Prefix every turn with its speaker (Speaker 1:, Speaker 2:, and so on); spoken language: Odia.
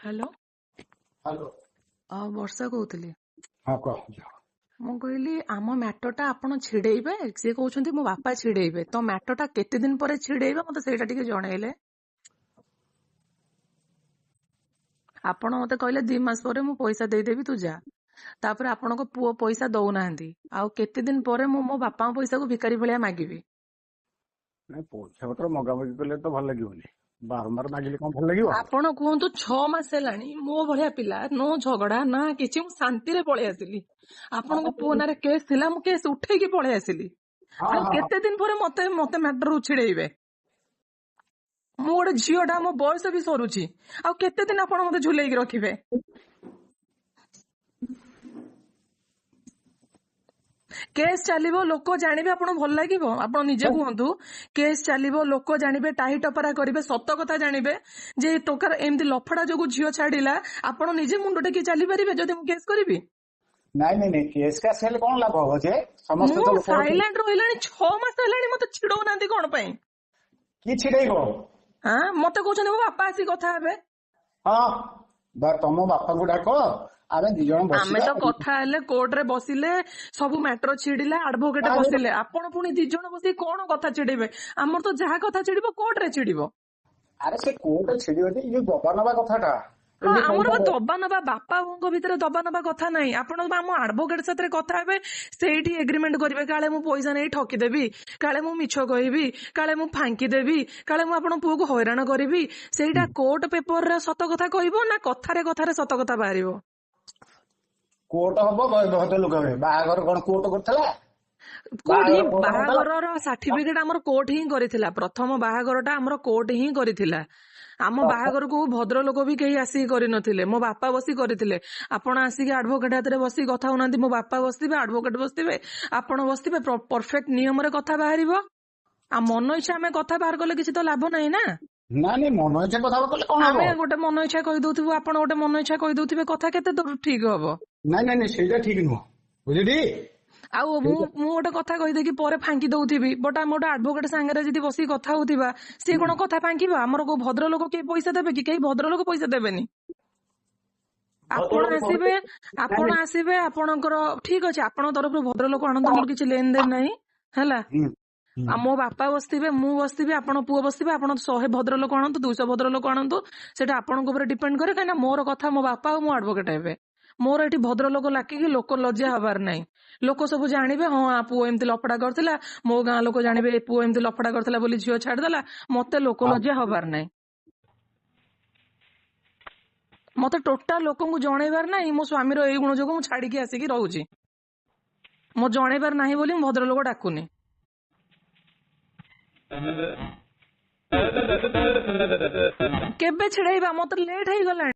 Speaker 1: ହ୍ୟାଲୋ।
Speaker 2: ହ୍ୟାଲୋ।
Speaker 1: ବର୍ଷା କହୁଥିଲି।
Speaker 2: ହଁ କହ ଝିଅ।
Speaker 1: ମୁଁ କହିଲି ଆମ ମ୍ୟାଟର ଟା ଆପଣ ଛିଡେଇବେ, ସିଏ କହୁଛନ୍ତି ମୋ ବାପା ଛିଡେଇବେ, ତ ମ୍ୟାଟର ଟା କେତେ ଦିନ ପରେ ଛିଡେଇବେ ମତେ ସେଇଟା ଟିକେ ଜଣେଇଲେ। ଆପଣ ମତେ କହିଲେ 2 ମାସ ପରେ ମୁଁ ପଇସା ଦେଇଦେବି ତୁ ଯା, ତାପରେ ଆପଣଙ୍କ ପୁଅ ପଇସା ଦଉନାହାନ୍ତି, ଆଉ କେତେ ଦିନ ପରେ ମୁଁ ମୋ ବାପାଙ୍କ ପଇସାକୁ ଭିକାରୀ ଭଳିଆ ମାଗିବି?
Speaker 2: ନାଇଁ, ପଇସା ପତ୍ର ମଗାମଗି କଲେ ତ ଭଲ ଲାଗିବନି, ବାରମ୍ବାର ମାଗିଲେ କଣ ଭଲ ଲାଗିବ?
Speaker 1: ଆପଣ କୁହନ୍ତୁ 6 ମାସ ହେଲାଣି ମୋ ଭଳିଆ ପିଲା ନୋ ଝଗଡା ନା କିଛି, ମୁଁ ଶାନ୍ତିରେ ପଳେଇ ଆସିଲି। ଆପଣଙ୍କ ପୁଅ ନାଁରେ କେସ୍ ଥିଲା, ମୁଁ କେସ୍ ଉଠେଇକି ପଳେଇ ଆସିଲି। ଆଉ କେତେ ଦିନ ପରେ ମତେ ମତେ ମ୍ୟାଟରରୁ ଛିଡେଇବେ? ମୁଁ ଗୋଟେ ଝିଅଟା, ମୋ ବୟସ ବି ସରୁଛି, ଆଉ କେତେ ଦିନ ଆପଣ ମତେ ଝୁଲେଇକି ରଖିବେ? କେସ୍ ଚାଲିବ, ଲୋକ ଜାଣିବେ, ଆପଣଙ୍କୁ ଭଲ ଲାଗିବ? ଆପଣ ନିଜେ କୁହନ୍ତୁ, କେସ୍ ଚାଲିବ, ଲୋକ ଜାଣିବେ, ଟାହି ଟପରା କରିବେ, ସତ କଥା ଜାଣିବେ ଯେ ଟୋକାର ଏମିତି ଲଫଡା ଯୋଗୁ ଝିଅ ଛାଡିଲା। ଆପଣ ନିଜେ ମୁଣ୍ଡ ଟେକି ଚାଲିପାରିବେ ଯଦି ମୁଁ କେସ୍ କରିବି?
Speaker 2: ନାଇଁ ନାଇଁ ନାଇଁ, କେସ୍ କାସ୍ ହେଲେ କଣ ଲାଭ ହବ ଯେ? ସମସ୍ତେ
Speaker 1: ମୁଁ ସାଇଲେଣ୍ଟ ରହିଲାଣି 6 ମାସ ହେଲାଣି, ମତେ ଛିଡଉନାହାନ୍ତି କଣ ପାଇଁ?
Speaker 2: କି ଛିଡେଇବ?
Speaker 1: ହଁ, ମତେ କହୁଛନ୍ତି ମୋ ବାପା ଆସିକି କଥା ହେବେ।
Speaker 2: ହଁ, ତମ ବାପାଙ୍କୁ ଡାକ, ଆମେ ଦି ଜଣ ବସିବା।
Speaker 1: ଆମେ ତ କଥା ହେଲେ କୋର୍ଟରେ ବସିଲେ, ସବୁ ମ୍ୟାଟର ଛିଡିଲା, ଆଡଭୋକେଟ ବସିଲେ, ଆପଣ ପୁଣି ଦି ଜଣ ବସିକି କଣ କଥା ଛିଡେଇବେ? ଆମର ତ ଯାହା କଥା ଛିଡିବ କୋର୍ଟରେ ଛିଡିବ।
Speaker 2: ଆରେ ସେ କୋର୍ଟ ଛିଡିବ ଯେ, ଯୋଉ ଦବା ନବା କଥାଟା
Speaker 1: ହଁ, ଆମର ବା ଦବା ନବା ବାପା ବୋଉଙ୍କ ଭିତରେ ଦବା ନବା କଥା ନାହିଁ। ଆପଣ ଆମ ଆଡଭୋକେଟ ସାଥିରେ କଥା ହେବେ, ସେଇଠି ଏଗ୍ରିମେଣ୍ଟ କରିବେ, କାଳେ ମୁଁ ପଇସା ନେଇ ଠକିଦେବି, କାଳେ ମୁଁ ମିଛ କହିବି, କାଳେ ମୁଁ ଫାଙ୍କି ଦେବି, କାଳେ ମୁଁ ଆପଣଙ୍କ ପୁଅକୁ ହଇରାଣ କରିବି। ସେଇଟା କୋର୍ଟ ପେପରରେ ସତ କଥା କହିବ ନା କଥାରେ କଥାରେ ସତ କଥା ବାହାରିବ?
Speaker 2: କୋର୍ଟ ହବ, ଭଦ୍ରଲୋକ ହେବେ। ବାହାଘର କଣ କୋର୍ଟ କରିଥିଲା?
Speaker 1: କୋର୍ଟ ହିଁ ବାହାଘରର ସାର୍ଟିଫିକେଟ ଆମର କୋର୍ଟ ହିଁ କରିଥିଲା। ପ୍ରଥମ ବାହାଘରଟା ଆମର କୋର୍ଟ ହିଁ କରିଥିଲା। ଆମ ବାହାଘରକୁ ଭଦ୍ରଲୋକ ବି କେହି ଆସିକି କରିନଥିଲେ, ମୋ ବାପା ବସି କରିଥିଲେ। ଆପଣ ଆସିକି ଆଡଭୋକେଟ ହାତରେ ବସିକି କଥା ହଉନାହାନ୍ତି, ମୋ ବାପା ବସିଥିବେ, ଆଡଭୋକେଟ ବସିଥିବେ, ଆପଣ ବସିଥିବେ, ପରଫେକ୍ଟ ନିୟମରେ କଥା ବାହାରିବ। ଆଉ ମନ ଇଚ୍ଛା ଆମେ କଥା ବାହାର କଲେ କିଛି ତ ଲାଭ ନାହିଁ ନା।
Speaker 2: ନାଇଁ ନାଇଁ, ମନ ଇଚ୍ଛା କଥା କଲେ କଣ
Speaker 1: ଆମେ ଗୋଟେ ମନ ଇଚ୍ଛା କହିଦଉଥିବୁ, ଆପଣ ଗୋଟେ ମନ ଇଚ୍ଛା କହିଦଉଥିବେ, କଥା କେତେ ଦୂର ଠିକ ହବ?
Speaker 2: ନାଇଁ ନାଇଁ ନାଇଁ, ସେଇଟା ଠିକ ନୁହଁ, ବୁଝିଲି।
Speaker 1: ଆଉ ମୁଁ ଗୋଟେ କଥା କହିଦେଇକି ପରେ ଫାଙ୍କି ଦଉଥିବି, ବଟ୍ ଆମେ ଗୋଟେ ଆଡଭୋକେଟ ସାଙ୍ଗରେ ଯଦି ବସିକି କଥା ହଉଥିବା, ସିଏ କଣ କଥା ଫାଙ୍କିବ? ଆମର କୋଉ ଭଦ୍ରଲୋକ କେହି ପଇସା ଦେବେ କି? କେହି ଭଦ୍ରଲୋକ ପଇସା ଦେବେନି। ଆପଣ ଆସିବେ, ଆପଣ ଆସିବେ, ଆପଣଙ୍କର ଠିକ ଅଛି, ଆପଣଙ୍କ ତରଫରୁ ଭଦ୍ରଲୋକ ଆଣନ୍ତୁ, ମୋର କିଛି ଲେନ ଦେନ ନାହିଁ, ହେଲା। ଆଉ ମୋ ବାପା ବସିଥିବେ, ମୁଁ ବସିଥିବି, ଆପଣ ପୁଅ ବସିଥିବେ, ଆପଣ 100 ଭଦ୍ରଲୋକ ଆଣନ୍ତୁ, 200 ଭଦ୍ରଲୋକ ଆଣନ୍ତୁ, ସେଇଟା ଆପଣଙ୍କ ଉପରେ ଡିପେଣ୍ଡ କରେ। କାହିଁକିନା ମୋର କଥା ମୋ ବାପା ଆଉ ମୋ ଆଡଭୋକେଟ ହେବେ। ମୋର ଏଠି ଭଦ୍ରଲୋକ ଲାକିକି ଲୋକ ଲଜ୍ଜା ହବାର ନାହିଁ। ଲୋକ ସବୁ ଜାଣିବେ, ହଁ ଆ ପୁଅ ଏମିତି ଲଫଡା କରିଥିଲା, ମୋ ଗାଁ ଲୋକ ଜାଣିବେ ଏ ପୁଅ ଏମିତି ଲଫଡା କରିଥିଲା ବୋଲି ଝିଅ ଛାଡିଦେଲା। ମତେ ଲୋକ ଲଜ୍ଜା ହବାର ନାହିଁ, ମତେ ଟୋଟାଲ ଲୋକଙ୍କୁ ଜଣେଇବାର ନାହିଁ ମୋ ସ୍ୱାମୀର ଏଇ ଗୁଣ ଯୋଗୁ ମୁଁ ଛାଡିକି ଆସିକି ରହୁଛି। ମୋ ଜଣେଇବାର ନାହିଁ ବୋଲି ମୁଁ ଭଦ୍ରଲୋକ ଡାକୁନି। କେବେ ଛିଡେଇବା? ମତେ ଲେଟ୍ ହେଇଗଲାଣି।